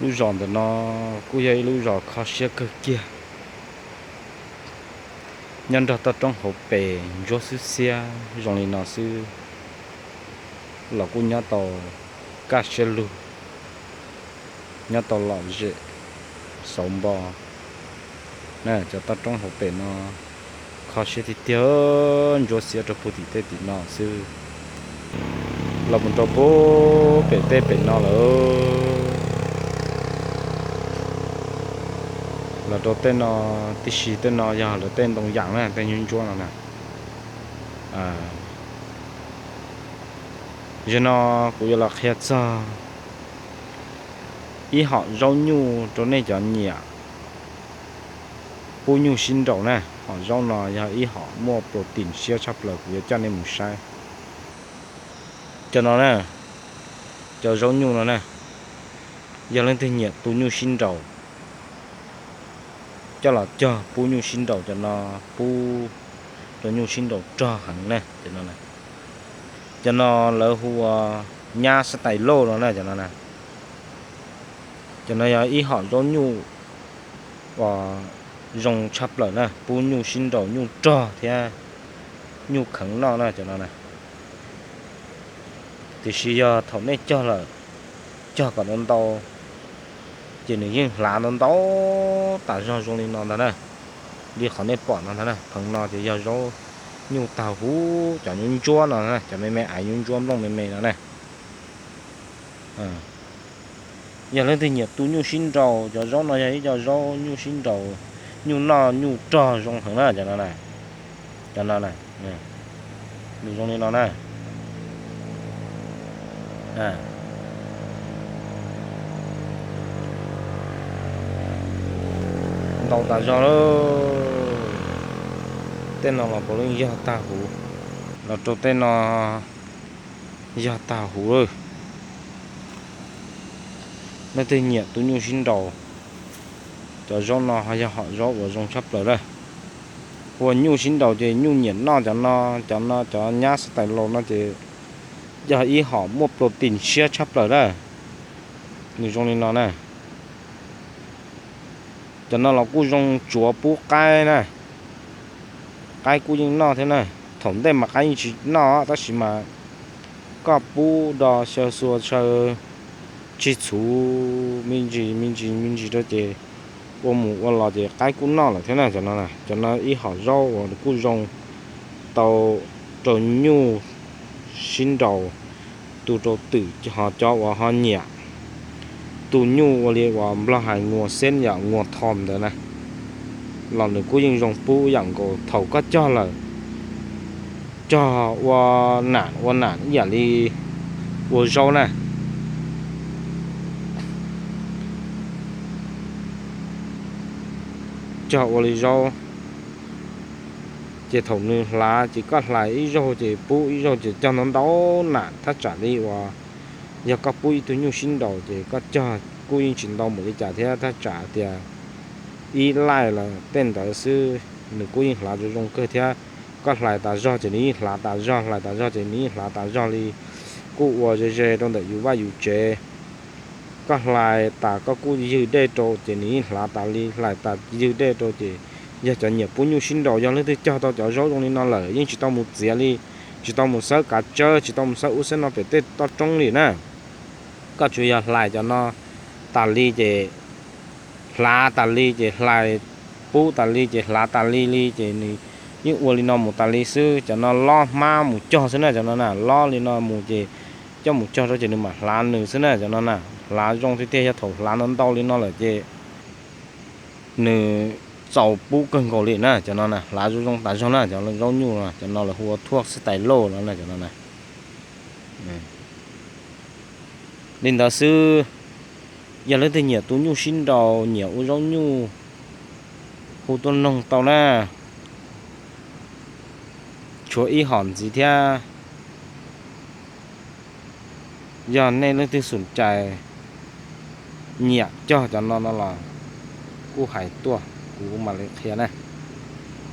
Lub zos ntawm no kuj yog ib lub zos kho siab kawg kiag, nyob nrog toj roob hauv pes ntsuab xwb xiab zoo li no xwb los kuj nyob tau kaj siab lug, nyob tau lom zem xauv npo. Cov toj roob hauv pes no kho siab tiag tiag, ntsuab xiab rau puag tim tej tim no xwb. Los mus rau puag pem tej pem no lawm, los rau tej no tib si, tej no yog lawv tej ntoo yas na, tej ntsuab ntsuab no na. Zaum no kuv yuav los qhia txog ib hom zaub nyuj rau nej cov nyiam pub nyuj sib nraus na. Hom zaub no yog ib hom muaj protein siab tshaj plaws, kuv yuav coj nej mus saib. Cov no na, cov zaub nyuj no na, yog leej twg nyiam tu nyuj sib nraus, coj los cog pub nyuj sib nraus, cov no pub rau nyuj sib nraus rog heev na. Cov no lawv hu ua nyab xab tais lauj no na, cov no na. Cov no yog ib hom zaub nyuj uas zoo tshaj plaws na, pub nyuj sib nraus, nyuj rog thiab nyuj kheev noj na, cov no na. Tiam sis yog thaum nej cog lawm, cog kom ntau ntau, ces nws yeej hlav ntau ntau tas zog zoo li no ntag na. Li qhov nej pom no ntag na, pheev no ces yog zaub nyuj tag huv, cov nyuj ntsuab no, cov me me aiv nyuj ntsuab nplooj me me no na. Yog leej twg nyiam tu nyuj sib nraus, cov zaub no yog ib co zaub nyuj sib nraus, nyuj noj nyuj rog zoo heev na, cov no na. Cov no na, nws zoo li no na. Ntau tas zog lawm. Tej no los puav leej yog tag huv, los rau tej no yog tag huv lawm. Leej twg nyiam tu nyuj sib nraus, cov zaub no ho yog hom zaub uas zoo tshaj plaws lawm. Ua nyuj sib nraus ces nyuj nyiam noj cov no, cov no cov nyab xab tais laus no ces yog ib hom muaj protein siab tshaj plaws lawm. Nws zoo li no na. Cov no los kuj zoo tsuav pub qaib na. Qaib kuj yeej noj thiab na. Thaum ntej mas qaib yeej tsis noj tab sis mas koj pub do xyaw xua xyaw tsis txhuv me ntsis me ntsis me ntsis rau ces ua mus ua los ces qaib kuj noj lawm thiab na. Cov no, cov no ib hom zaub uas kuj zoo tau rau nyuj sib nraus, tu rau twm, ho cov uas ho nyiam tu nyuj ua li uas Nplog hais nguas xeb yam nguas thom ntawd na, los nws kuj yeej zoo pub yam nkaus thaum koj cog lawm. Cog ua nam ua nam ib yam li ua zaub na. Cog ua li zaub, ces thaum nws hlav ces koj hlais ib zaug ces pub ib zaug ces cog ntau ntau nam thaj tsam li uas yog koj pub ib tug nyuj sib nraus ces koj cog kuj yeej tsis ntau npaum li cas thiab, thaj tsam tias ib laij los tej ntawd xwb, nws kuj yeej hlav zoo zoo kawg thiab. Koj hlais tas zog ces nws yeej hlav tas zog, hlais tas zog ces nws yeej hlav tas zog li. Kuj ua ze ze rau ntawm yus vaj yus tsev. Koj hlais tas koj kuj ywg dej rau ces nws yeej hlav tas li, hlais tas ywg dej rau ces yog cov nyiam pub nyuj sib nraus, yog leej twg cog tau cov zaub zoo li no lawm yeej tsis tau mus txiav li, tsis tau mus xawb kav tsawb, tsis tau mus xawb ub xawb no pem tej toj roob li na. Koj tsuas yog hlais cov no tas li ces hlav tas li ces hlais, pub tas li ces hlav tas li li ces nws yeej ua li no mus tas li xwb. Cov no lob hmab mus cog xwb na, cov no na, lob li no mus ces coj mus cog rau ces nws mam hlav nws xwb na, cov no na. Hlav zoo tiag tiag yog thaum hlav ntau ntau li no lawm ces nws txaus pub kawg nkaus li na, cov no na, hlav zoo zoo tas zog na, cov zaub nyuj no, cov no lawv hu ua thuaj xib tais lauj no na, cov no na. Li ntawd xwb, yog leej twg nyiam tu nyuj sib nraus, nyiam ua zaub nyuj, hu tuaj noog tau na. Tshuav ib hom ntxiv thiab, yog nej leej twg xum cais nyiam cog cov no no los kuj hais tuaj kuv mam li qhia na.